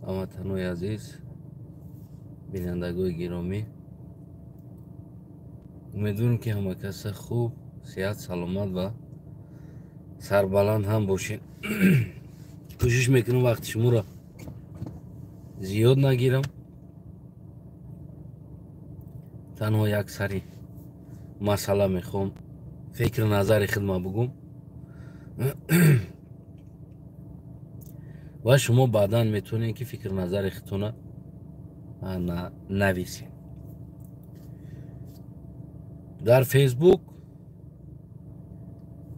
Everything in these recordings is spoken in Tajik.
Ҳамватанои азиз, бинандагои гиромӣ, умедворем, ки ҳама каса хуб, сиҳат, саломат ва сарбаланд ҳам бошед. Кӯшиш мекунам вақти шуморо зиёд нагирам, танҳо як сари масъала мехоҳам фикру назари худма бугум ва шумо баъдан метавонед, ки фикру назари худтона нависед. Дар Фейсбук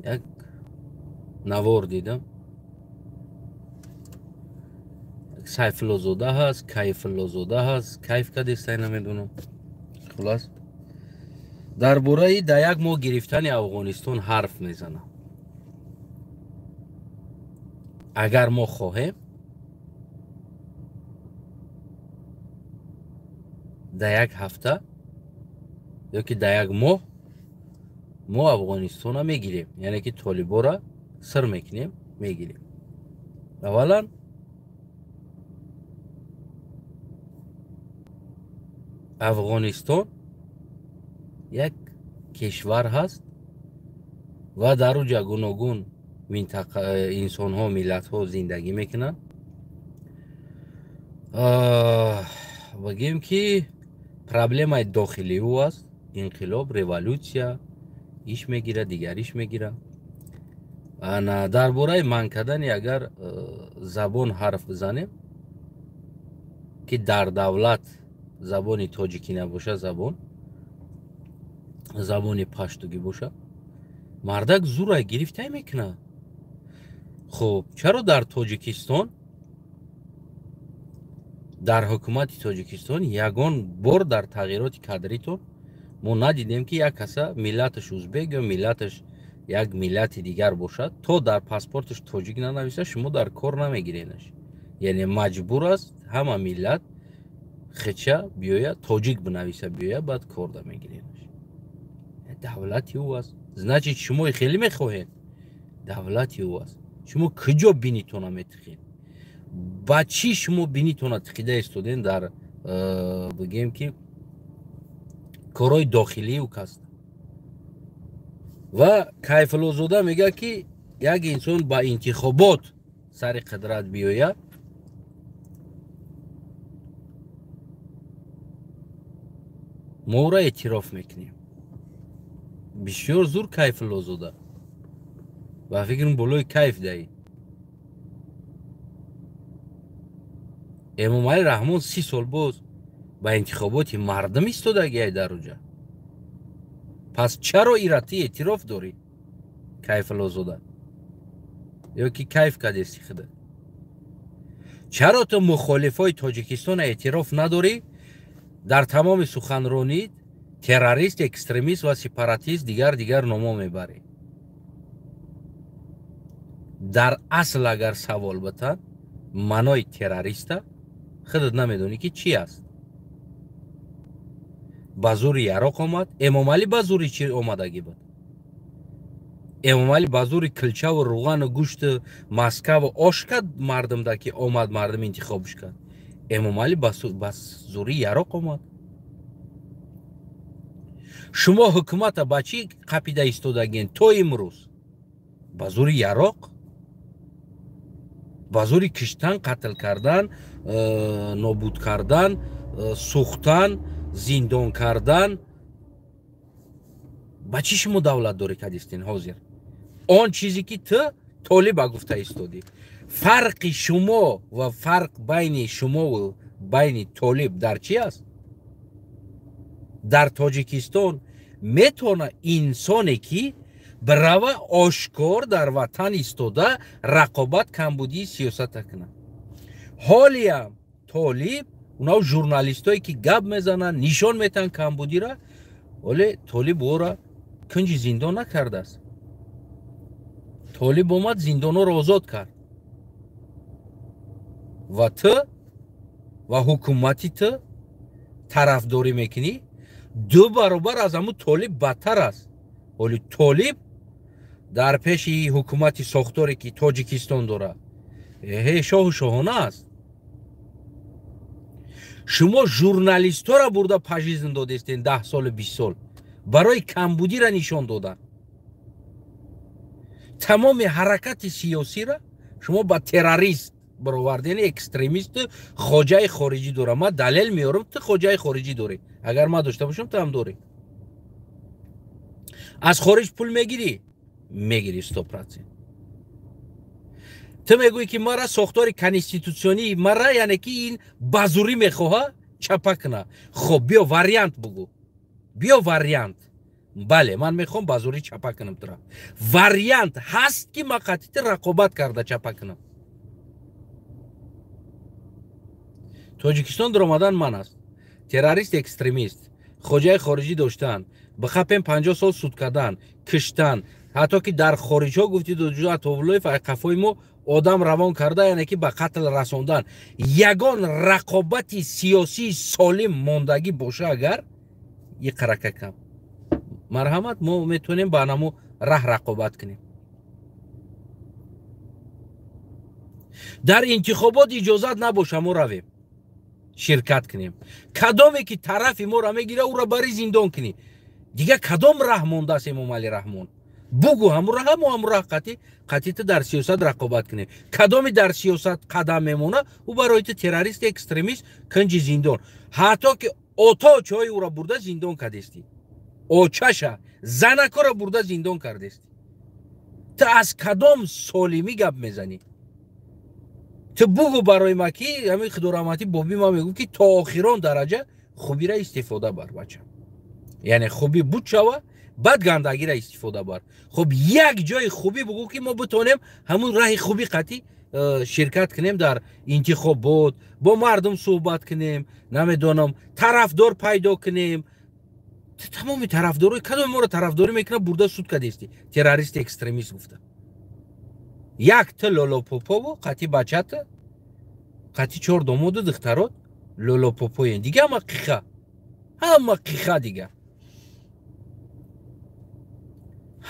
як навор дидам. Сайфуллозода ҳаст, Кайфуллозода ҳаст, кайф кадестай, намедонам. Хулас, дар бораи дар як моҳ гирифтани Афғонистон ҳарф мезанам. Агар мо хоҳем, дар як ҳафта ё ки дар як моҳ мо Афғонистона мегирем, яъне ки толибора сир мекунем, мегирем. Аввалан, Афғонистон як кишвар ҳаст ва дар уҷа гуногун минтақа, инсонҳо, миллатҳо зиндагӣ мекунанд. Бигем, ки проблемаи дохилии ӯ аст: инқилоб, революсия иш мегира, дигар иш мегира. Ана дар бораи манъ кардани агар забон ҳарф бизанем, ки дар давлат забони тоҷикӣ набошад, забони паштугӣ бошад, мардак зурай гирифтай мекунад. Хуб, чаро дар Тоҷикистон, дар ҳукумати Тоҷикистон ягон бор дар тағйироти кадритон мо надидем, ки як каса миллаташ узбек ё миллаташ як миллати дигар бошад, то дар паспорташ тоҷик нанависа, шумо дар кор намегиренаш? Яъне маҷбур аст ҳама миллат хеча биёя, тоҷик бинависа, биёя, баъд корда мегиренаш. Давлати ӯ аст. Значит, шумо хеле мехоҳед, давлати ӯ аст. Шумо куҷо бинитона метихед? Ба чӣ шумо бинитона тиқида истоден дар бигем, ки корҳои дохилии ӯ каст? Ва Кайфуллозода мегӯяд, ки як инсон ба интихобот сари қудрат биёяд, мо ӯро эътироф мекунем. Бисёр зур, Кайфуллозода, ба фикрам, болои кайф даӣ. Эмомалӣ Раҳмон 30 сол боз ба интихоботи мардум истодагиай дар уҷа. Пас чаро ира ту эътироф дорӣ, Кайфуллозода, ё ки кайф кадести худа? Чаро ту мухолифои Тоҷикистона эътироф надорӣ? Дар тамоми суханронӣ террорист, экстремист ва сепаратист, дигар дигар номо мебарӣ. Дар асл, агар савол битан, маънои террориста худат намедонӣ, ки чӣ аст. Ба зури яроқ омад Эмомалӣ? Ба зури чӣ омадагӣ буд Эмомалӣ? Ба зури килчаву руғану гӯшту маскаву ош кард мардумда, ки омад, мардум интихобш кард? Эмомалӣ ба зури яроқ омад. Шумо ҳукумата ба чӣ қапида истодагиен то имрӯз? Ба зури яроқ, ба зури киштан, қатл кардан, нобуд кардан, сӯхтан, зиндон кардан. Ба чӣ шумо давлатдорӣ кардистен ҳозир? Он чизе, ки ту толиба гуфта истодӣ, фарқи шумо ва фарқ байни шумову байни толиб дар чӣ аст? Дар Тоҷикистон метавона инсоне, ки бирава, ошкор дар ватан истода рақобат, камбудии сиёсата кунад. Ҳолиям толиб, унав журналистое, ки гап мезананд, нишон метаҳанд камбудира, оле толиб ӯро кунҷи зиндон накардааст. Толиб омад, зиндонҳоро озод кард. Ва ту ва ҳукумати ту тарафдорӣ мекунӣ, ду баробар аз ҳамун толиб бадтар аст. Оли толиб дар пеши ҳукумати сохторе, ки Тоҷикистон дорад, эҳе, шоҳу шоҳона аст. Шумо журналистора бурда пожизн додестен 10 солу 20 сол барои камбудира нишон додан. Тамоми ҳаракати сиёсира шумо ба террорист бароварден, экстремист, хоҷаи хориҷӣ дорам. Ман далел меорам, ту хоҷаи хориҷӣ дорӣ. Агар ман дошта бошам, ту ҳам дорӣ. Аз хориҷ пул мегирӣ? Мегирӣ 100%. Ту мегӯӣ ки мара сохтори конститутсионии мара, яъне ки ин ба зурӣ мехоҳа чапа куна. Хоб, биё вариант бугӯ. Биё вариант. Бале, ман мехоҳам ба зурӣ чапа кунам тура. Вариант ҳаст ки ман қатъи рақобат карда чапа кунам. Тоҷикистон даромадан ман аст. Террорист, экстремист, хоҷаи хориҷӣ доштан, ба хапем 50 сол суд кардан, киштан, ҳатто ки дар хориҷҳо гуфти Атовуллоев қафои мо одам равон карда, яъне ки ба қатл расондан. Ягон рақобати сиёсии солим мондагӣ боша агар, иқарака кам. Марҳамат, мо метавонем ба намо раҳ рақобат кунем. Дар интихобот иҷозат набоша мо равем ширкат кунем. Кадоме ки тарафи моро мегира, ӯро бари зиндон кунӣ. Дигар кадом раҳ мондааст Эмомалӣ Раҳмон? Бугӯ ҳамун раҳ, мо ҳамун раҳ қатъи ту дар сиёсат рақобат кунем. Кадоме дар сиёсат қадам мемона, ӯ барои ту террорист, экстремист, кунҷи зиндон. Ҳатто ки оточҳои ӯро бурда зиндон кардестӣ, очаша, занакоро бурда зиндон кардестӣ. Ту аз кадом солимӣ гап мезанӣ? Ту бугӯ барои ма ки ҳамин худораҳматӣ боби ма мегӯ ки то охирон дараҷа хубира истифода бар, бача. Яъне хубӣ буд шава, баъд гандагира истифода бар. Хуб, як ҷои хубӣ бугӯ ки мо битонем ҳамун раҳи хубӣ қатъи ширкат кунем дар интихобот, бо мардум суҳбат кунем, намедонам, тарафдор пайдо кунем. Тамоми тарафдорои кадоми моро тарафдорӣ мекунад, бурда суд кардестӣ, террорист, экстремист гуфта. Як ту лолопопово қатъи бачата, қатъи чор домоду духтарот лолопопоен. Дига ҳама қиха, ҳама қиха, дига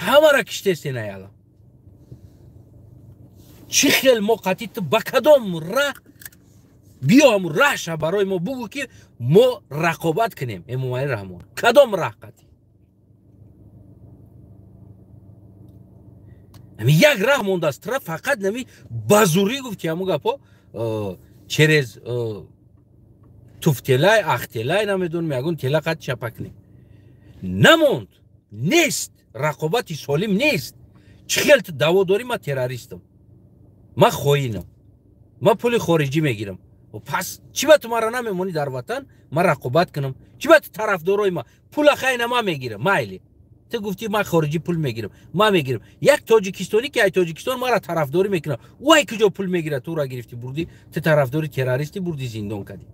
ҳамара киштестен. Аялам чӣ хел мо қатъи ту ба кадом раҳ биё, ҳамун раҳша барои мо бугӯ ки мо рақобат кунем. Эмомалӣ Раҳмон, кадом раҳ қатъи? Ами як раҳ мондааст тра, фақат нами ба зурӣ гуфти ҳамун гапҳо через туфтелай, ахтелай, намедонам, ягон тела қад чапа кунем. Намонд, нест, рақобати солим нест. Чӣ хел ту даъво дорӣ? Ман террористам, ман хоинам, ман пули хориҷӣ мегирам. Пас чӣ ба ту мара намемонӣ дар ватан ман рақобат кунам? Чӣ ба ту тарафдорои ма пула хайна ман мегирам? Майли, ту гуфтӣ ман хориҷӣ пул мегирам, ман мегирам. Як тоҷикистонӣ ки ай тоҷикистон мара тарафдорӣ мекунад, ӯ ай куҷо пул мегирад? Тура гирифтӣ бурдӣ, ту тарафдори террористӣ, бурдӣ зиндон кардӣ.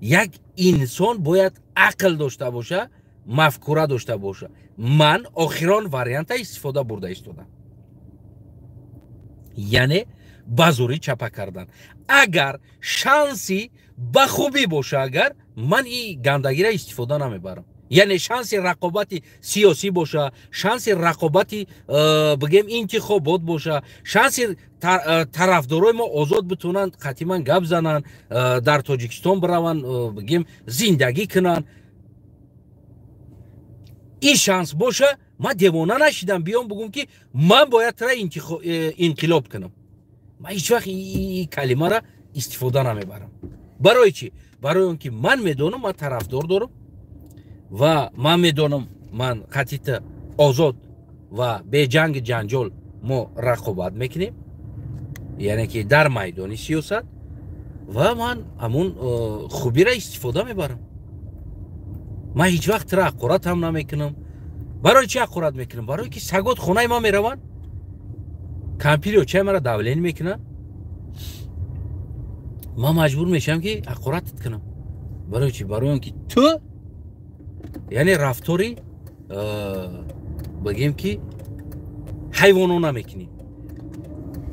Як инсон бояд ақл дошта боша, мафкура дошта боша. Ман охирон варианта истифода бурда истодам, яъне ба зурӣ чапа кардан. Агар шанси ба хубӣ боша, агар ман и гандагира истифода намебарам. Яъне шанси рақобати сиёсӣ боша, шанси рақобати бигем интихобот боша, шанси тарафдорои мо озод битонанд қатъиман гап зананд, дар Тоҷикистон бираванд, бигем зиндагӣ кунанд, ин шанс боша, ман девона нашидам биём бугум ки ман бояд тра инқилоб кунам. Ман ҳеҷ вақт ин калимара истифода намебарам. Барои чӣ? Барои он ки ман медонам, ман тарафдор дорам ва ман медонам, ман қатъита озод ва беҷанги ҷанҷол мо рақобат мекунем, яъне ки дар майдони сиёсат, ва ман ҳамун хубира истифода мебарам. Ман ҳеҷ вақт тра ҳақорат ҳам намекунам. Барои чӣ ҳақорат мекунам? Барое ки сагот хонаи ман мераванд, кампири очаи мара давлен мекунанд, ман маҷбур мешавам ки ҳақоратат кунам. Барои чӣ? Барои он ки ту яъне рафтори бигем ки ҳайвонона мекунӣ.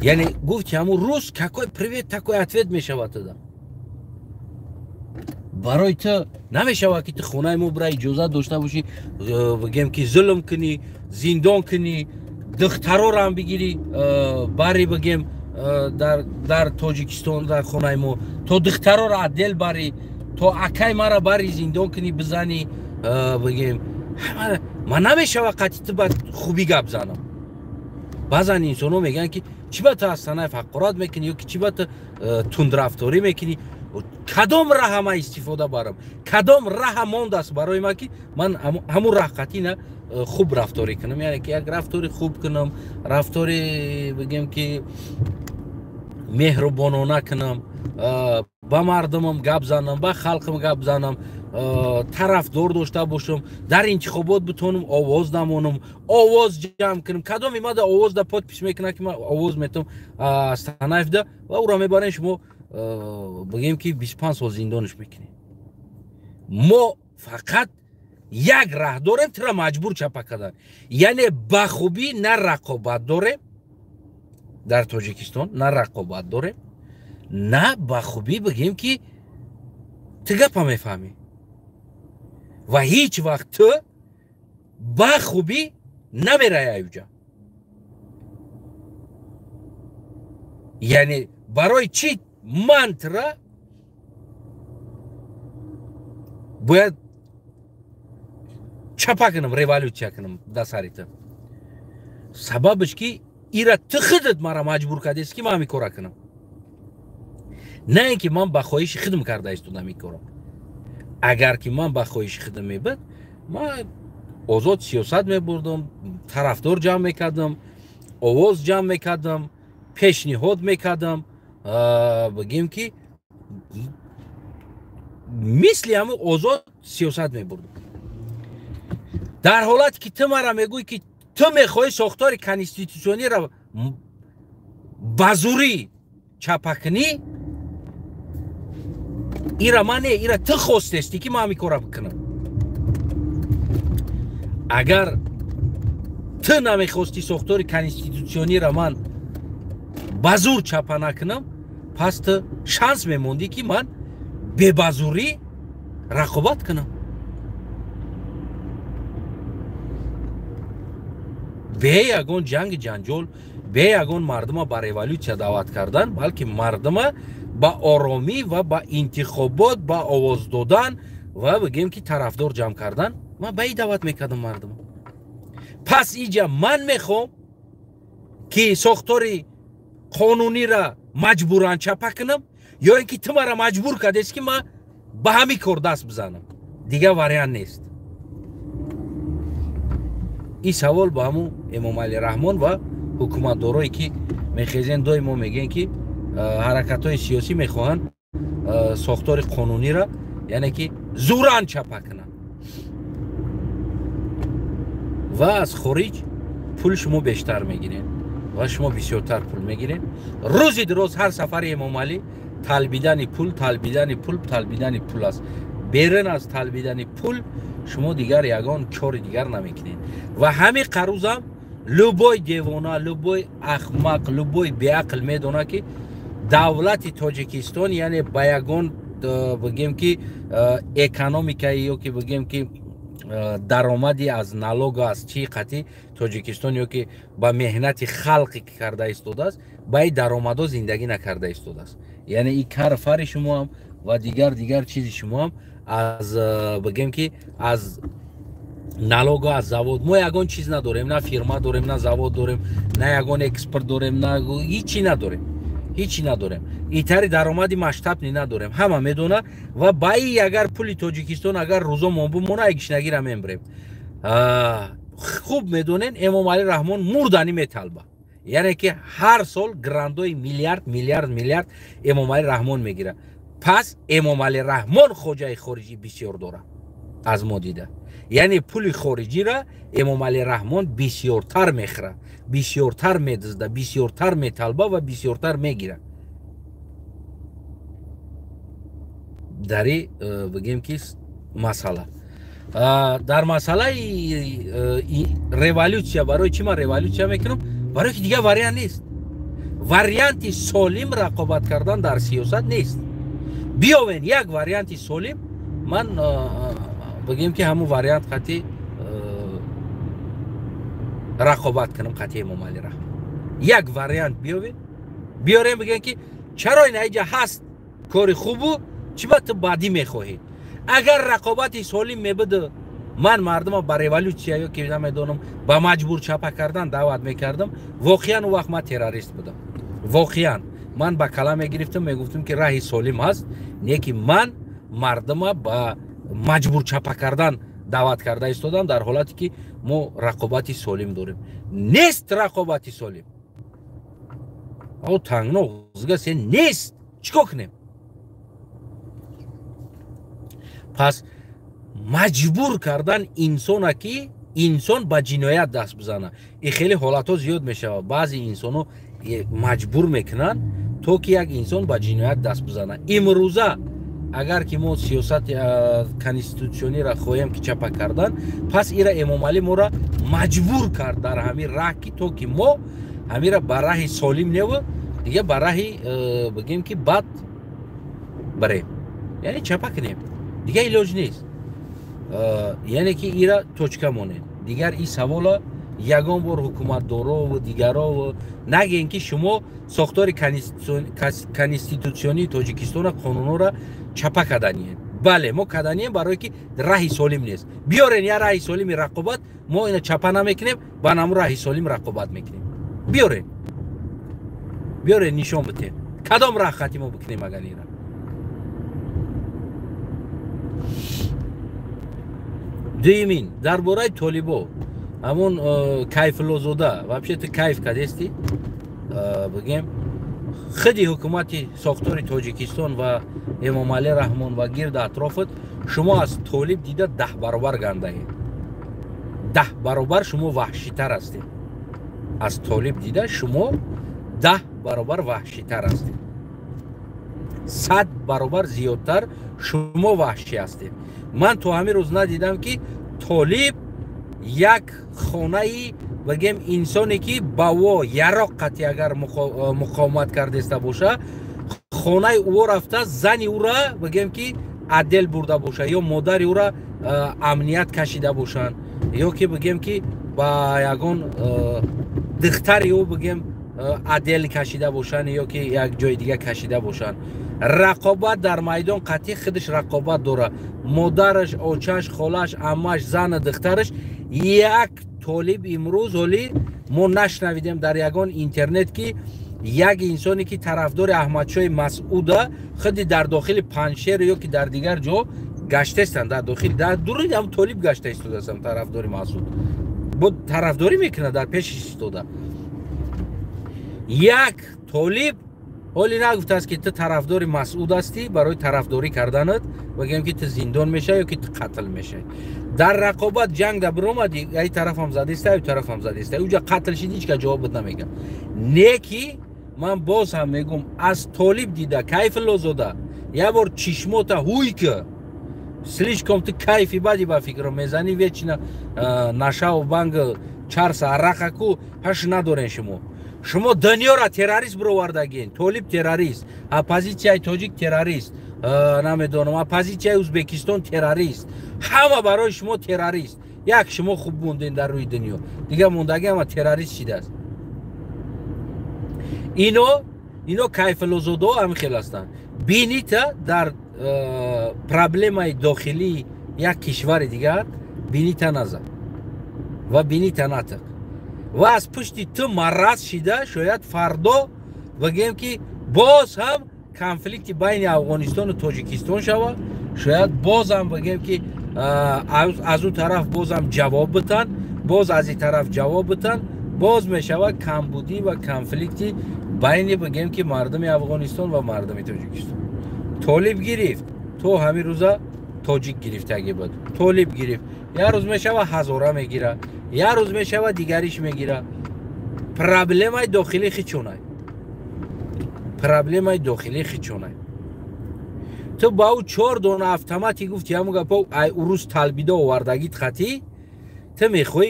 Яъне гуфти ҳамун рӯз какой привет такой ответ мешавад туда. Барои ту намешавад ки ту хонаи мо бира иҷозат дошта бошӣ, бигем ки зулм кунӣ, зиндон кунӣ, духтарорам бигирӣ, бари бигем Дар Тоҷикистон, дар хонаи мо, то духтароро отдел барӣ, то акай мара барӣ зиндон кунӣ, бизанӣ, бигем ман намешава қатъи ту ба хубӣ гап занам. Баъзан инсонҳо мегӯянд, ки чӣ ба ту Астанаев ҳақорат мекунӣ ё ки чӣ ба ту тундрафторӣ мекунӣ? Кадом раҳа ман истифода барам? Кадом раҳа мондааст барои ман, ки ман ҳамун раҳ қатъи на хуб рафторӣ кунам, яъне ки як рафтори хуб кунам, рафтори бигем ки меҳрубонона кунам, ба мардумам гап занам, ба халқам гап занам, тарафдор дошта бошам, дар интихобот битонам овоз намонам, овоз ҷамъ кунам. Кадоми ма да овоз да подпись мекунад, ки ман овоз метам Астанаевда, ва ӯро мебарем, шумо бигем ки 25 сол зиндонаш мекунем. Мо фақат як раҳ дорем тура маҷбур чапа кардан, яъне ба хубӣ на рақобат дорем дар Тоҷикистон, на рақобат дорем, на ба хубӣ бигем ки ту гапа мефаҳмӣ ва ҳеҷ вақт ту ба хубӣ намераи аюҷа. Яъне барои чӣ ман тура бояд чапа кунам, революсия кунам дар сари ту? Сабабаш ки ира ту худат мара маҷбур кардест, ки ман ҳамин кора кунам, на ин ки ман ба хоҳиши худам карда истодам ин корро. Агар ки ман ба хоҳиши худам мебуд, ман озод сиёсат мебурдам, тарафдор ҷамъ мекардам, овоз ҷамъ мекардам, пешниҳод мекардам, бигем ки мисли ҳамун озод сиёсат мебурдам. Дар ҳолате ки ту мара мегӯӣ, ки ту мехоҳӣ сохтори конститутсиониро ба зурӣ чапа кунӣ, ира ман не, ира ту хостестӣ, ки ман ҳамин корро бикунам. Агар ту намехостӣ сохтори конститутсиониро ман ба зур чапа накунам, пас ту шанс мемондӣ, ки ман бебазурӣ рақобат кунам, бе ягон ҷанги ҷанҷол, бе ягон мардума ба революсия даъват кардан, балки мардума ба оромӣ ва ба интихобот, ба овоз додан ва бигем ки тарафдор ҷамъ кардан ман ба и даъват мекардам мардума. Пас иҷа ман мехоҳам, ки сохтори қонунира маҷбуран чапа кунам, ё ин ки ту мара маҷбур кардест, ки ман ба ҳамин кор даст бизанам. Дигар вариант нест. Ин савол ба ҳамун Эмомалӣ Раҳмон ва ҳукуматдорое, ки мехезен, доимо мегӯянд, ки ҳаракатҳои сиёсӣ мехоҳанд сохтори қонунира, яъне ки зуран чапа кунанд ва аз хориҷ пул шумо бештар мегиред ва шумо бисёртар пул мегиред. Рӯзи дуроз ҳар сафари Эмомалӣ талбидани пул, талбидани пул, талбидани пул аст. Берун аз талбидани пул шумо дигар ягон кори дигар намекунед. Ва ҳамин қарузам любой девона, любой ахмақ, любой беақл медонад, ки давлати Тоҷикистон, яъне ба ягон бигем ки экономикаи ё ки бигем ки даромади аз налога, аз чӣ қатъи Тоҷикистон ё ки ба меҳнати халқе ки карда истодааст, ба ин даромадҳо зиндагӣ накарда истодааст. Яъне ин карфари шумоам ва дигар чизи шумоам аз бигем ки аз налога, аз завод мо ягон чиз надорем, на фирма дорем, на завод дорем, на ягон экспорт дорем, на ҳичи надорем, ҳичи надорем. Итари даромади масштабни надорем, ҳама медона. Ва ба и агар пули Тоҷикистон агар рӯзо мон бумона, ягишнагира мембрем. Хуб медонен, Эмомалӣ Раҳмон мурдани металба, яъне ки ҳар сол грандои миллиард, миллиард, миллиард Эмомалӣ Раҳмон мегирад. Пас Эмомалӣ Раҳмон хоҷаи хориҷӣ бисёр дорад аз мо дида, яъне пули хориҷиро Эмомалӣ Раҳмон бисёртар мехӯрад, бисёртар медизда, бисёртар металба ва бисёртар мегирад. Дар и бигем ки масъала, дар масъалаи революсия, барои чӣ ман революсия мекунам? Барои ки дигар вариант нест. Варианти солим рақобат кардан дар сиёсат нест. Биёвен як варианти солим, ман бигем ки ҳамун вариант қатъи рақобат кунам қатъи Эмомалӣ Раҳмон. Як вариант биёвед, Биёрем бигӯем, ки чаро ин айҷа ҳаст кори хубу чӣ ба ту бадӣ мехоҳӣ? Агар рақобати солим мебуд, ман мардума ба революция ё ки намедонам, ба маҷбур чапа кардан даъват мекардам, воқеан, у вақт ман террорист будам. Воқеан, ман ба кала мегирифтам, мегуфтам, ки раҳи солим ҳаст, не ки ман мардума ба маҷбур чапа кардан даъват карда истодам, дар ҳолате ки мо рақобати солим дорем. Нест рақобати солим. О тангно се нест, чӣ кор кунем? Пас маҷбур кардан инсона, ки инсон ба ҷиноят даст бизана, и хеле ҳолатҳо зиёд мешавад. Баъзе инсоно маҷбур мекунанд, то ки як инсон ба ҷиноят даст бизана. Имрӯза агар ки мо сиёсати конститутсиониро хоҳем ки чапа кардан, пас ира Эмомалӣ моро маҷбур кард дар ҳамин раҳ, ки то ки мо ҳамира ба раҳи солим неву дига ба раҳи, бигем ки, бад барем, яъне чапа кунем, дига илоҷ нест. Яъне ки ира точка монед. Дигар ин савола ягон бор ҳукуматдорову дигарову нагӯен, ки шумо сохтори конститутсионии Тоҷикистона, қонунҳоро чапа карданиед. Бале, мо карданием, барое ки раҳи солим нест. Биёрен я раҳи солими рақобат, мо ина чапа намекунем, ба наму раҳи солим рақобат мекунем. Биёрен, биёрен, нишон битем, кадом раҳ хати мо бикунем агар ира. Дуюмин, дар бораи толибо, ҳамон Кайфуллозода, вообще ту кайф кардести. Бигем, худи ҳукумати сохтори Тоҷикистон ва Эмомалӣ Раҳмон ва гирду атрофат, шумо аз толиб дида 10 баробар гандаед, 10 баробар шумо ваҳшитар ҳастед. Аз толиб дида шумо 10 баробар ваҳшитар ҳастед, 100 баробар зиёдтар шумо ваҳшӣ ҳастед. Ман то ҳамин рӯз надидам, ки толиб як хонаи, бигем, инсоне ки ба во яроқ қатъи агар муқовимат кардеста боша, хонаи ӯ рафта, зани ӯра, бигем ки, отдел бурда боша ё модари ӯра амният кашида бошанд, ё ки, бигем ки, ба ягон духтари ӯ, бигем, отдел кашида бошанд ё ки як ҷои дига кашида бошанд. Рақобат дар майдон қатъи худаш рақобат дорад. Модараш, очаш, холаш, аммаш, зану духтараш. Як толиб имрӯз ҳоли мо нашнавидем дар ягон интернет, ки як инсоне ки тарафдори Аҳмадшоҳи Масъуда худи дар дохили Панҷшер ё ки дар дигар ҷо гаштаистанд, дар дохил, дар дуруни ҳам толиб гашта истодаастам. Тарафдори Масъуд бо тарафдорӣ мекунад, дар пешиш истода. Як толиб ҳоли нагуфтааст, ки ту тарафдори Масъуд ҳастӣ, барои тарафдорӣ карданат, бигем ки, ту зиндон мешавӣ ё ки ту қатл мешавӣ. Дар рақобат ҷанг да биромадӣ, ай тарафам задиста, ай тарафам задиста, уҷа қатл шид, ҳеч ка ҷавобат намегӯяд. Не ки ман боз ҳам мегӯм, аз толиб дида, Кайфуллозода, як бор чишмота ҳуй ки слишком ту кайфи бади ба фикро мезанӣ, вечно нашаву банг, чарса, арақаку ҳаш надорен. Шумо дунёра террорист бировардагин. Толиб террорист, оппозитсияи тоҷик террорист, намедонам, оппозитсияи Ӯзбекистон террорист, ҳама барои шумо террорист. Як шумо хуб монден дар рӯи дунё, дигар мондаги ҳама террорист шидааст. Ино Кайфуллозодо ҳамин хел ҳастанд. Бинита дар проблемаи дохилии як кишвари дигар бинита назар ва бинита натиқ ва аз пушти ту мараз шида, шояд фардо, бигем ки, боз ҳам конфликти байни Афғонистону Тоҷикистон шавад, шояд боз ҳам, бигем ки, аз он тараф боз ҳам ҷавоб битан, боз аз ин тараф ҷавоб битан, боз мешавад камбудӣ ва конфликти байни, бигем ки, мардуми Афғонистон ва мардуми Тоҷикистон. Толиб гирифт, то ҳамин рӯза тоҷик гирифтагӣ буд. Толиб гирифт, як рӯз мешава ҳазора мегира, як рӯз мешава дигариш мегира. Проблемаи дохилӣ хичонай, проблемаи дохилӣ хичонай. Ту ба ӯ чор дона автомати гуфти, ҳамун гапо ай урус талбида овардагит хатӣ, ту мехоҳӣ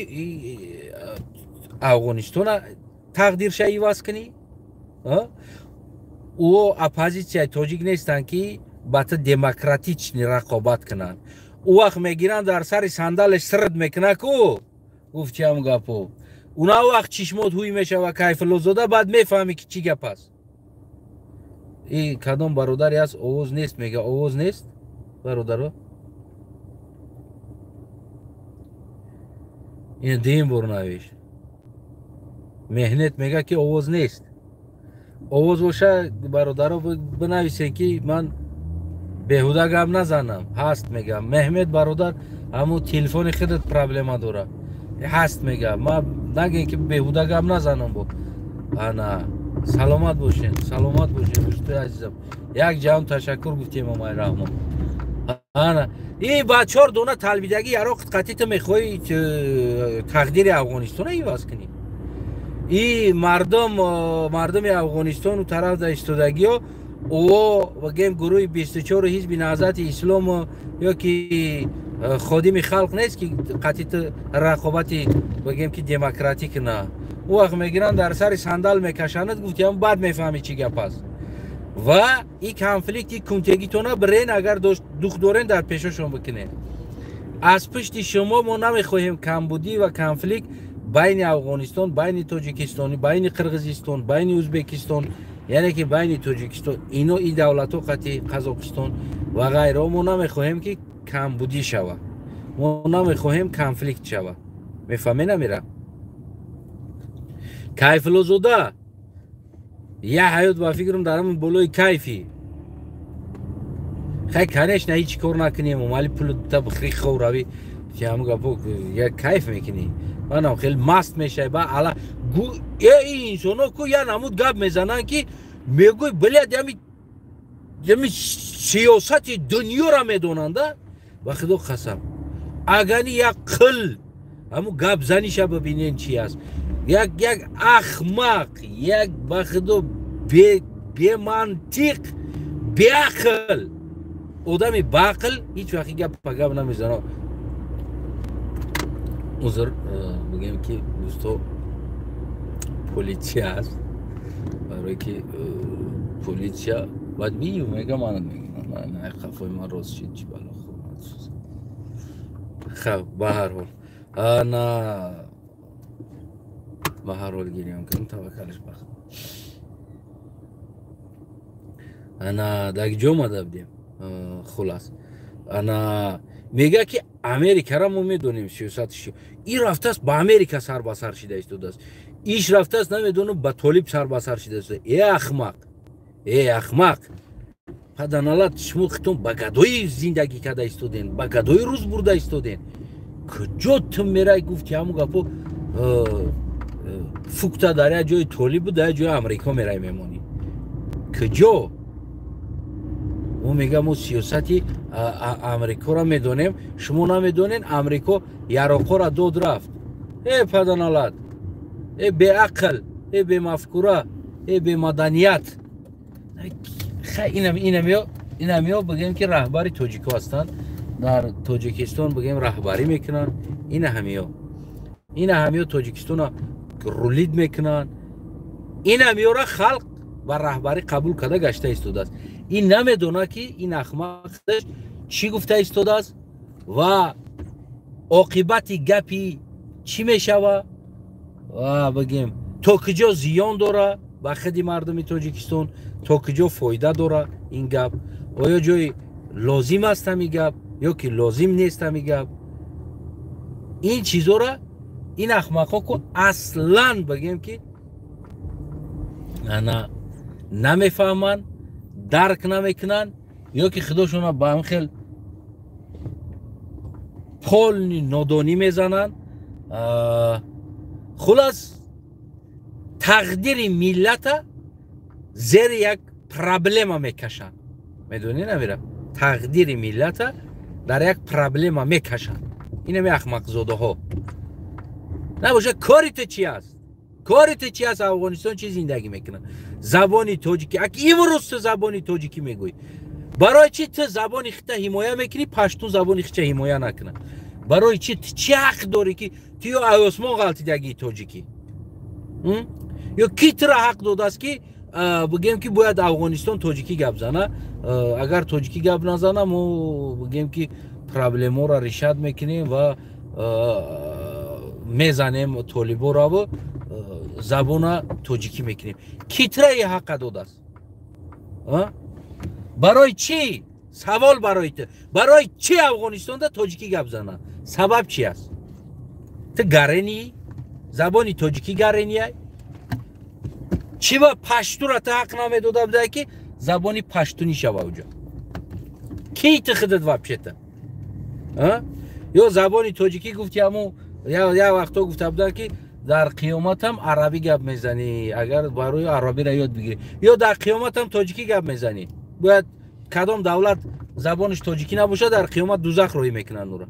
Афғонистона тақдирша иваз кунӣ? Ӯ оппозитсияи тоҷик нестанд, ки ба ту демократичный рақобат кунанд. Ӯ вақт мегиранд, дар сари сандалеш сирд мекунад ку, гуфти ҳамун гапо. Уна вақт чишмот ҳуй мешава, Кайфуллозода, баъд мефаҳмӣ, ки чӣ гап аст. И кадом бародаре аст, овоз нест, мега, овоз нест, бародаро. Ин дуюм бор навишт. Меҳнет мега, ки овоз нест. Овоз боша, бародаро, бинависен, ки ман беҳуда гап назанам. Ҳаст, мегам. Меҳмед бародар, ҳамун телефони худат проблема дора. Ҳаст, мегам. Ман нагем, ки беҳуда гап назанам бо. Ана саломат бошен, саломат бошен, дӯстои азизам. Як ҷаҳон ташаккур гуфтем, омай раҳмон. Ана и ба чор дона талбидагӣ яроқ қатъи ту мехоҳӣ тақдири Афғонистона иваз кунӣ. И мардуми Афғонистону тараф да истодагиҳо, о бигем, гурӯҳи 24 ҳизби Наҳзати Ислому ё ки ходими халқ нест, ки қатъи ту рақобати, бигем, ки демократӣ куна. Ӯ вақт мегиранд, дар сари сандал мекашанад, гуфтиам, баъд мефаҳмӣ чӣ гап аст. Ва и конфликти кунтегитона бирен, агар дух дорен, дар пешошон бикунед. Аз пушти шумо мо намехоҳем камбудӣ ва конфликт байни Афғонистон, байни Тоҷикистон, байни Қирғизистон, байни Ӯзбекистон, яъне ки байни Тоҷикистон, ино и давлатҳо қати Қазоқистон ва ғайраҳо. Мо намехоҳем, ки камбудӣ шавад, мо намехоҳем конфликт шавад. Мефаҳме намера? Кайфуллозода, я ҳаёт ба фикрам дар ҳамин болои кайфи. Хай, конечно, ҳеҷ кор накунем, омали пулу та бихри, хов равӣ, ҳамун гапо, я кайф мекунӣ. Манам хеле маст мешавӣ. Ба ала э инсоно ку я намуд гап мезананд, ки мегӯй, блядь, ями сиёсати дунёра медонанда. Ба худо қасам, агани як қил ҳамун гапзаниша бибинен, чи аст. Як ахмақ, як, ба худо, бемантиқ, беақл. Одами баақл ҳеҷ вақт гап ба гап намезанад. Узр, бигем, ки дӯсто, полиция аст, барое ки полиция баъд мию мега, манат мегирам, қафои ман рост шид, чи бало. Хаб, ба ҳар ҳол, ана ба ҳар ҳол гирён кунем, таваккалаш ба. Ана дар ҷо омада будем. Хулас, ана мега, ки Америкара мо медонем сиёсатиш. И рафтааст, ба Америка сар ба сар шида истодааст, иш рафтааст, намедонам, ба Толиб сар ба сар шида истодааст. Э, ахмақ, э, ахмақ, паданалат, шумо хитон ба гадои зиндагӣ карда истоден, ба гадои рӯз бурда истоден. Куҷо ту мерай, гуфти ҳамун гапо, фукта дар як ҷои Толибу, дар як ҷои Амрико мерай мемонӣ, куҷо? Ӯ мега, мо сиёсати Амрикоро медонем, шумо намедонен. Амрико яроқора дод, рафт. Э, паданалат, э, беақл, э, бемафкура, э, бемаданият. Инамё, бигем, ки раҳбари тоҷико ҳастанд, дар Тоҷикистон, бигем, раҳбарӣ мекунанд. Ина ҳамиё Тоҷикистона рулить мекунанд. Инамёра халқ ба раҳбарӣ қабул карда гашта истодааст. Ин намедонад, ки ин ахмақ чӣ гуфта истодааст ва оқибати гапи чӣ мешава ва, бигем, то куҷо зиён дора ба худи мардуми Тоҷикистон, то куҷо фоида дора ин гап. Оё ҷои лозим аст ҳамин гап ё ки лозим нест ҳамин гап? Ин чизора ин ахмақҳо ку аслан, бигем, ки ана намефаҳманд, дарк намекунанд ё ки худошона ба ҳам хел полный нодонӣ мезананд. Хулас, тақдири миллата зери як проблема мекашанд. Медонӣ, намира, тақдири миллата дар як проблема мекашанд инами ахмақзодаҳо. Набоша, кори ту чи аст? Кори ту чи аст? Афғонистон чӣ зиндагӣ мекунад? Забони тоҷикӣ, ак имрӯз ту забони тоҷикӣ мегӯӣ, барои чӣ ту забони хита ҳимоя мекунӣ, паштун забони хича ҳимоя накунад? Барои чӣ? Ту чӣ ҳақ дорӣ, ки ту ё ай осмон ғалтидагии тоҷикӣ, ё ки тура ҳақ додааст, ки бигем, ки бояд Афғонистон тоҷикӣ гап зана? Агар тоҷикӣ гап назана, мо, бигем, ки проблемаро решать мекунем ва мезанем толибораву забона тоҷикӣ мекунем. Ки тура и ҳақа додааст? Барои чӣ? Савол барои ту. Барои чӣ Афғонистонда тоҷикӣ гап зананд? Сабаб чи аст? Ту гаренӣ? Забони тоҷикӣ гаренияй? Чӣ ба паштура ту ҳақ намедода будай, ки забони паштунӣ шава уҷо? Ки ту худат вообще-то? Ё забони тоҷикӣ гуфти, ҳамун як вақто гуфта буданд, ки дар қиёматам арабӣ гап мезанӣ, агар барои арабиро ёд бигирӣ, ё дар қиёматам тоҷикӣ гап мезанӣ. Бояд кадом давлат забониш тоҷикӣ набошад, дар қиёмат дузах роҳӣ мекунанд ӯро.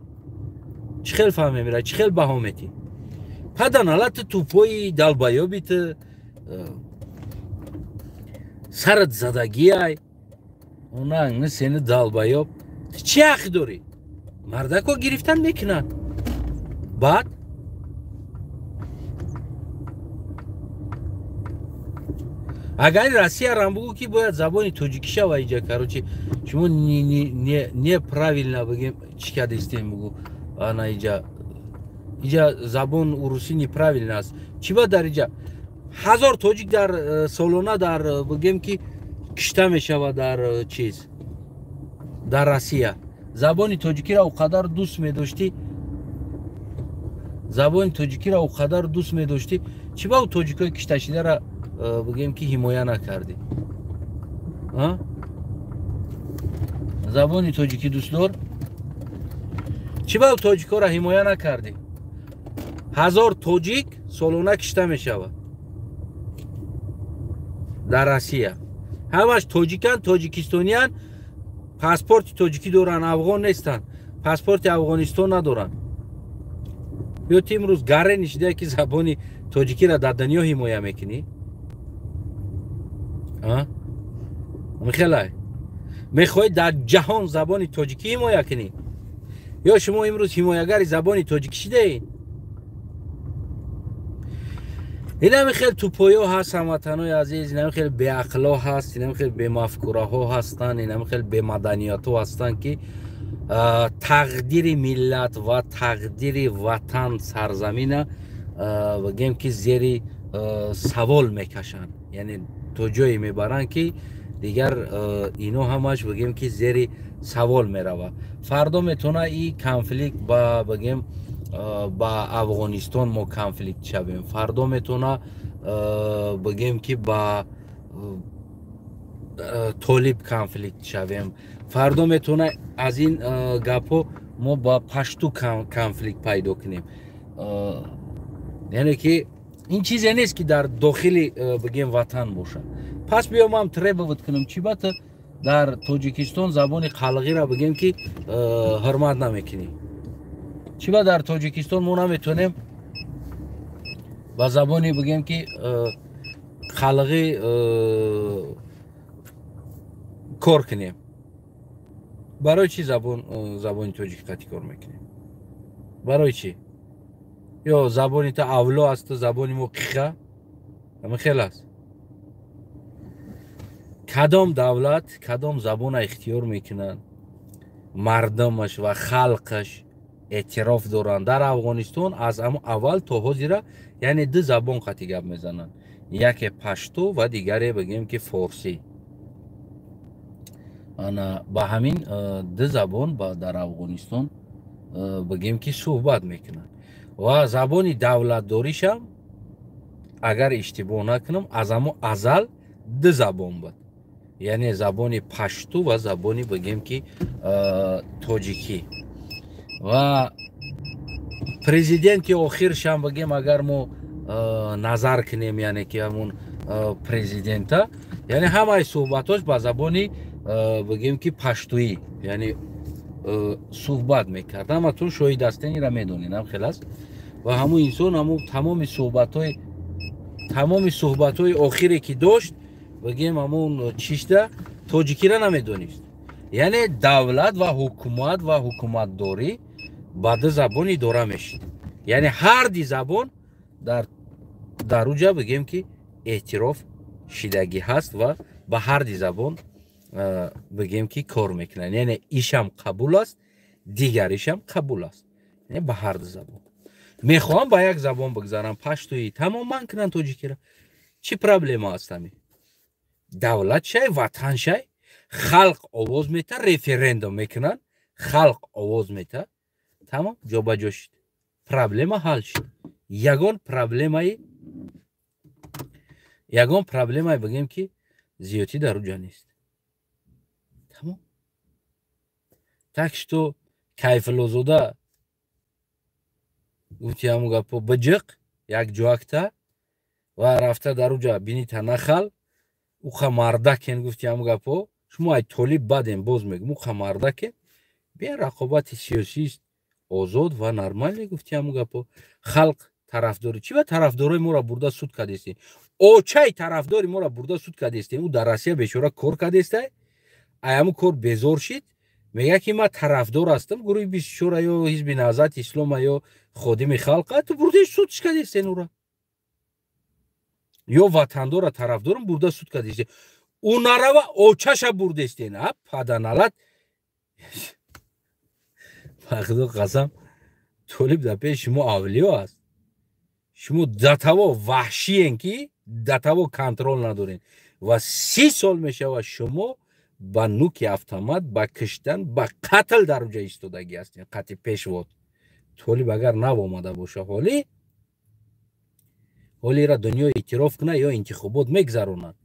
Чӣ хел фаҳм мемира, чӣ хел баҳо метӣ? Паданала, ту тупои долбоёби, ту сарат задагиай, онанг сени долбоёб, ту чӣ ҳақ дорӣ? Мардако гирифтан мекунанд. Баъд агар Россиярам бугӯ, ки бояд забони тоҷикӣ шава иҷа, короче, шумо неправильно бигем, чӣ кардистем, бугӯ, ана иҷа забон урусӣ неправильно аст. Чӣ ба дар иҷа 1000 тоҷик дар солона дар бигем, ки кишта мешавад дар чиз, дар Россия? Забони тоҷикиро о қадар дӯст медоштӣ, забони тоҷикиро о қадар дӯст медоштӣ, чӣ ба ӯ тоҷикои кишташидара бигем, ки ҳимоя накардӣ? Забони тоҷикӣ дӯстдор, чӣ ба тоҷикоро ҳимоя накардӣ? 1000 тоҷик солона кишта мешавад дар Россия. Ҳамаш тоҷиканд, тоҷикистониянд, паспорти тоҷикӣ доранд, афғон нестанд, паспорти Афғонистон надоранд. Ё ту имрӯз гаре нишидае, ки забони тоҷикиро дар дунё ҳимоя мекунӣ? Михелай, мехоҳӣ дар ҷаҳон забони тоҷикӣ ҳимоя кунӣ? Ё шумо имрӯз ҳимоягари забони тоҷикӣ шидаед? Инами хел тупоё ҳаст, ҳамватанои азиз, инами хел беақло ҳаст, инами хел бемафкураҳо ҳастанд, инами хел бемаданиятҳо ҳастанд, ки тақдири миллат ва тақдири ватан, сарзамина, бигем, ки зери савол мекашанд. Яъне то ҷое мебаранд, ки дигар ино ҳамаш, бигем, ки зери савол меравад. Фардо метавона и конфликт ба, бигем, ба Афғонистон мо конфликт шавем. Фардо метавона, бигем, ки ба толиб конфликт шавем. Фардо метавона аз ин гапҳо мо ба пашту конфликт пайдо кунем. Яъне ки ин чизе нест, ки дар дохили, бигем, ватан бошад. Пас биё, ман требовать кунам: чӣ ба ту дар Тоҷикистон забони қалғиро, бигем, ки ҳурмат намекунӣ? Чӣ ба дар Тоҷикистон мо наметавонем ба забони, бигем, ки қалғӣ кор кунем? Барои чӣ забони тоҷикӣ қатӣ кор мекунем? Барои чӣ? Ё забони ту авло асту забони мо қиха? Ҳамин хел аст. Кадом давлат кадом забона ихтиёр мекунанд, мардумаш ва халқаш эътироф доранд. Дар Афғонистон аз ҳамн аввал то ҳозира, яъне, ду забон қатӣ гап мезананд: яке пашту ва дигаре, бигем, ки форсӣ. Ана ба ҳамин ду забон дар Афғонистон, бигем, ки суҳбат мекунанд. Ва забони давлатдоришам, агар иштибоҳ накунам, аз ҳамо азал ду забон буд, яъне забони пашту ва забони, бигем, ки тоҷикӣ. Ва президенти охиршам, бигем, агар мо назар кунем, яъне ки ҳамун президента, яъне ҳамаи суҳбатҳош ба забони, бигем, ки паштуӣ, яъне суҳбат мекард. Ҳаматон шоҳид ҳастен, ира медонед, ҳам хел аст. Ва ҳамун инсон ҳамун тамоми суҳбатҳои охире, ки дошт, бигем, ҳамун чишта тоҷикиро намедонист. Яъне давлат ва ҳукумат ва ҳукуматдорӣ ба ду забон идора мешид, яъне ҳарди забон дар уҷа, бигем, ки эътироф шидагӣ ҳаст ва ба ҳарди забон, бигем, ки кор мекунанд. Яъне ишам қабул аст, дигаришам қабул аст, яъне ба ҳарду забон. Мехоҳам ба як забон бигзарам, паштуӣ, тамоман кунанд тоҷикиро, чӣ проблема аст? Ҳамин. Давлат шай, ватан шай, халқ овоз мета, референдум мекунанд, халқ овоз мета, тамом, ҷобаҷо шид, проблема ҳал шид. Ягон проблемае, бигем, ки зиёдтӣ дар уҷа нест, тамом. Так что, Кайфуллозода, гуфти ҳамун гапо, биҷиқ як ҷоакта ва рафта дар уҷа бинита нахал. Уқа мардакен, гуфти ҳамун гапо, шумо ай Толиб бадем, боз мегум, уқа мардакен, бия, рақобати сиёсист, озод ва нормальный, гуфти ҳамун гапо. Халқ тарафдори чӣ ва тарафдорои моро бурда суд кардестем, очаи тарафдори моро бурда суд кардестем. Ӯ дар Россия бечора кор кардестай, ай ҳамун кор безор шид, мега ки ман тарафдор ҳастам гурӯҳи 24-а ё Ҳизби Наҳзати Ислома ё Ходими Халқа, ту бурдаи судш кардестен ӯра, ё Ватандора тарафдорам, бурда суд кардестен. Ӯ нарава, очаша бурдестен. А паданалат, ба Худо қасам, Толиб дар пеши шумо авлиё аст. Шумо датаво ваҳшиен, ки датаво контроль надорен, ва 30 сол мешавад, шумо ба нуки автомат, ба киштан, ба қатл дар уҷа истодагӣ ҳастем қати пешвод. Толиб агар нав омада боша, ҳолӣ ҳолира дунё эътироф кунад ё интихобот мегзаронанд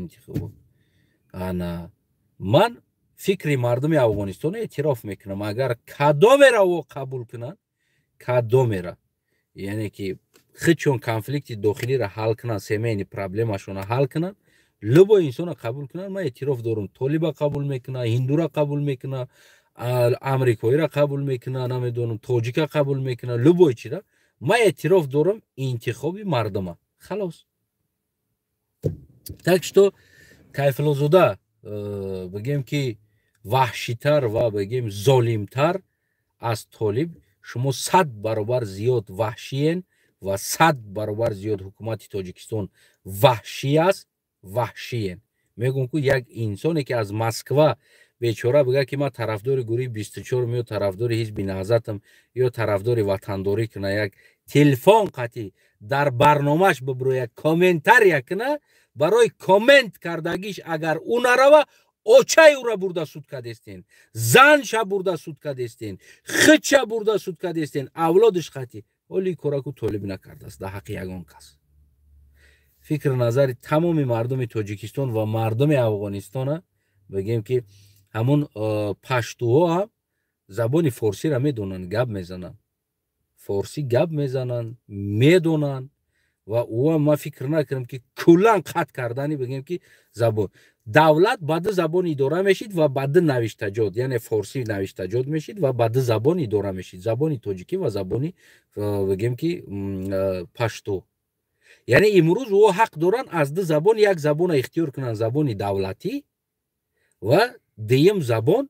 интихобот. Ана ман фикри мардуми Афғонистонро эътироф мекунам. Агар кадомеро о қабул кунанд, кадомера, яъне ки худшон конфликти дохилиро ҳал кунанд, семейный проблемашонро ҳал кунанд, любой инсонро қабул кунанд, ман эътироф дорам. Толиба қабул мекунад, ҳиндура қабул мекунад, амрикоиро қабул мекунад, намедонам, тоҷика қабул мекунад, любой чира ман эътироф дорам, интихоби мардума, халос. Так что, Кайфуллозода, бигем ки ваҳшитар ва, бигем, золимтар аз Толиб шумо 100 баробар зиёд ваҳшиен ва 100 баробар зиёд ҳукумати Тоҷикистон ваҳшӣ аст, ваҳшиен. Мегӯм ку, як инсоне ки аз Москва бечора бигӯяд, ки ман тарафдори гурӯҳи 24-ум ё тарафдори Ҳизби Наҳзатам ё тарафдори ватандорӣ куна, як телефон қатӣ дар барномааш бибуро, як комментария куна, барои коммент кардагиш агар ӯ нарава, очаи ӯра бурда суд кардестен, занша бурда суд кардестен, худша бурда суд кардестен, авлодиш қатӣ. Ҳоли кораку Толиб накардааст дар ҳаққи ягон кас. Фикр назари тамоми мардуми Тоҷикистон ва мардуми Афғонистона, бигем ки ҳамун паштуҳо ҳам забони форсиро медонанд, гап мезананд, форсӣ гап мезананд, медонанд. Ва ӯам ман фикр накунам, ки куллан қатъ кардани, бигем ки забон, давлат ба ду забон идора мешид ва ба ду навиштаҷот, яъне форсӣ навиштаҷот мешид ва ба ду забон идора мешид: забони тоҷикӣ ва забони, бигем ки, пашту. Яъне имрӯз ӯ ҳақ доранд аз ду забон як забонро ихтиёр кунанд, забони давлатӣ, ва дуюм забон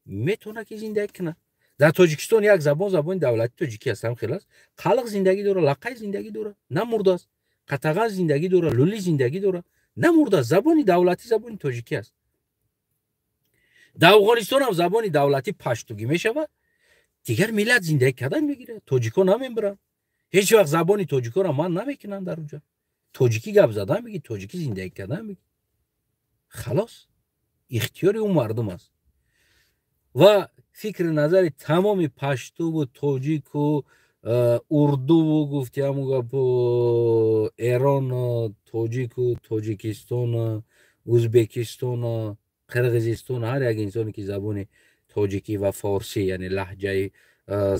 метавонад ки зиндагӣ кунад. Дар Тоҷикистон як забон, забони давлатӣ тоҷикӣ аст, ҳам хел аст. Қалқ зиндагӣ дора, лақай зиндагӣ дора, намурдааст. Қатаған зиндагӣ дора, лулӣ зиндагӣ дора, намурдааст. Забони давлатӣ забони тоҷикӣ аст. Дар Афғонистон ҳам забони давлатӣ паштугӣ мешавад, дигар миллат зиндагӣ кардан мегирад, тоҷикҳо намебаранд. Ҳеҷ вақт забони тоҷикҳоро ман намекунанд. Дар уҷа тоҷикӣ гап задан бигӣ, тоҷикӣ зиндагӣ кардан бигӣ, халос, ихтиёри ӯ мардум аст. Ва фикри назари тамоми паштуву тоҷику урдуву, гуфти ҳамун гапу, Эрону тоҷику Тоҷикистону Ӯзбекистону Қирғизистону ҳар як инсоне ки забони тоҷикӣ ва форсӣ, яъне лаҳҷаи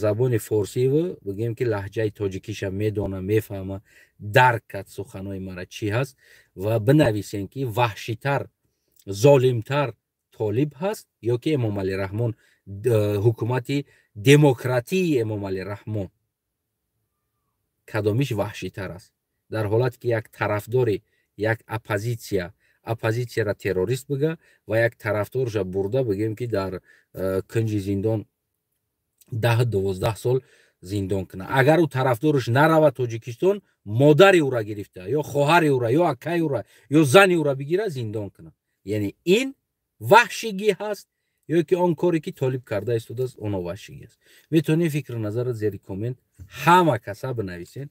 забони форсиву, бигӯем ки, лаҳҷаи тоҷикиша медона, мефаҳма, дарк кард суханои мара чӣ ҳаст, ва бинависем, ки ваҳшитар, золимтар Толиб ҳаст ё ки Эмомалӣ Раҳмон, ҳукумати демократии Эмомалӣ Раҳмон, кадомиш ваҳшитар аст? Дар ҳолате ки як тарафдори як оппозитсияра террорист бига ва як тарафдорша бурда, бигем ки, дар кунҷи зиндон 10-12 сол зиндон кунад, агар ӯ тарафдораш нарава Тоҷикистон, модари ӯра гирифта ё хоҳари ӯра ё акаи ӯра ё зани ӯра бигира, зиндон кунад, яъне ин ваҳшигӣ ҳаст ё ки он коре ки Толиб карда истодааст, оно ваҳшигӣ аст? Метавонед фикру назарат зери коммент ҳама каса бинависед.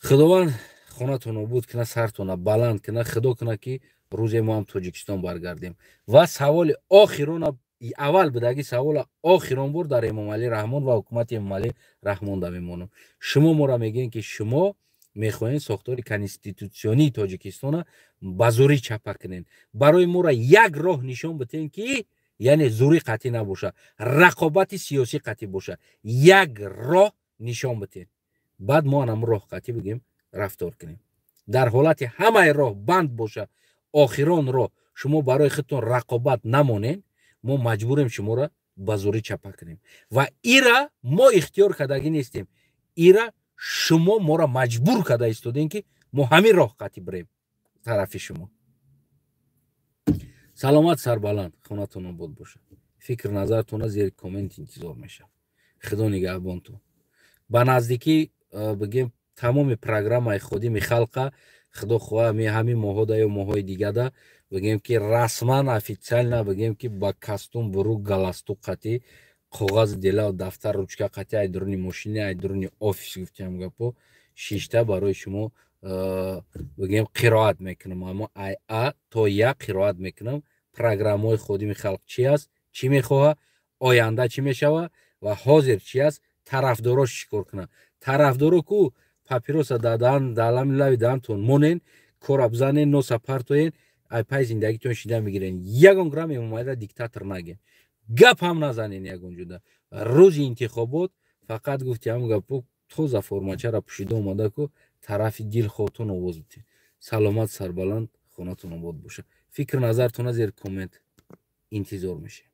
Худованд Хонатон обуд кина, сартона баланд кина. Худо кина, ки рӯзе мо ҳам Тоҷикистон баргардем. Ва саволи охирона, аввал будаги савола охирон бор дар Эмомалӣ Раҳмон ва ҳукумати Эмомалӣ Раҳмон да мемонам. Шумо моро мегӯем, ки шумо мехоҳед сохтори конститутсионии Тоҷикистона ба зӯрӣ чапа кунед. Барои моро як роҳ нишон битен, ки яъне зӯрӣ қатъӣ набоша, рақобати сиёсӣ қатъӣ боша. Як роҳ нишон битен, баъд мо анам роҳ қатъӣ бигем, рафтор кунем. Дар ҳолати ҳамаи роҳ банд боша, охирон роҳ шумо барои худтон рақобат намонен, мо маҷбурем шуморо ба зӯрӣ чапа кунем. Ва ира мо ихтиёр кардагӣ нестем, ира шумо моро маҷбур карда истодем, ки мо ҳамин роҳ қатъӣ бирем тарафи шумо. Саломат, сарбаланд, хонатон обод бошад. Фикр назартона зери коммент интизор мешавад. Худо нигаҳбонтон. Ба наздикӣ, бигем, тамоми программаи Ходими халқа, худо хоҳа, ҳамин моҳода ё моҳҳои дигада, бигем, ки расман, официально, бигем, ки ба костюм, бурук, галстук қатӣ, коғази делау дафтар, ручка қатӣ, ай дуруни мошини, ай дуруни офис, гуфтиам гапо, шишта барои шумо, бигем, қироат мекунам. Аммо ай а то я қироат мекунам программаҳои Ходими халқ чи аст, чӣ мехоҳа, оянда чӣ мешава ва ҳозир чи аст, тарафдорош чӣ кор кунанд. Тарафдоро ку папироса дадан далами лави даҳантон монен, кора бизанен, носа партоен, ай пай зиндагитон шида мегирен. Ягон грамм Эмомалира диктатор наген, гап ҳам назанен ягон ҷуда. Рӯзи интихобот фақат, гуфти ҳам гапо, тоза формачара пӯшида омада ку тарафи дилхоҳтон овоз битен. Саломат, сарбаланд, хонатон обод бошад. Фикр назартона зери коммент интизор мешавем.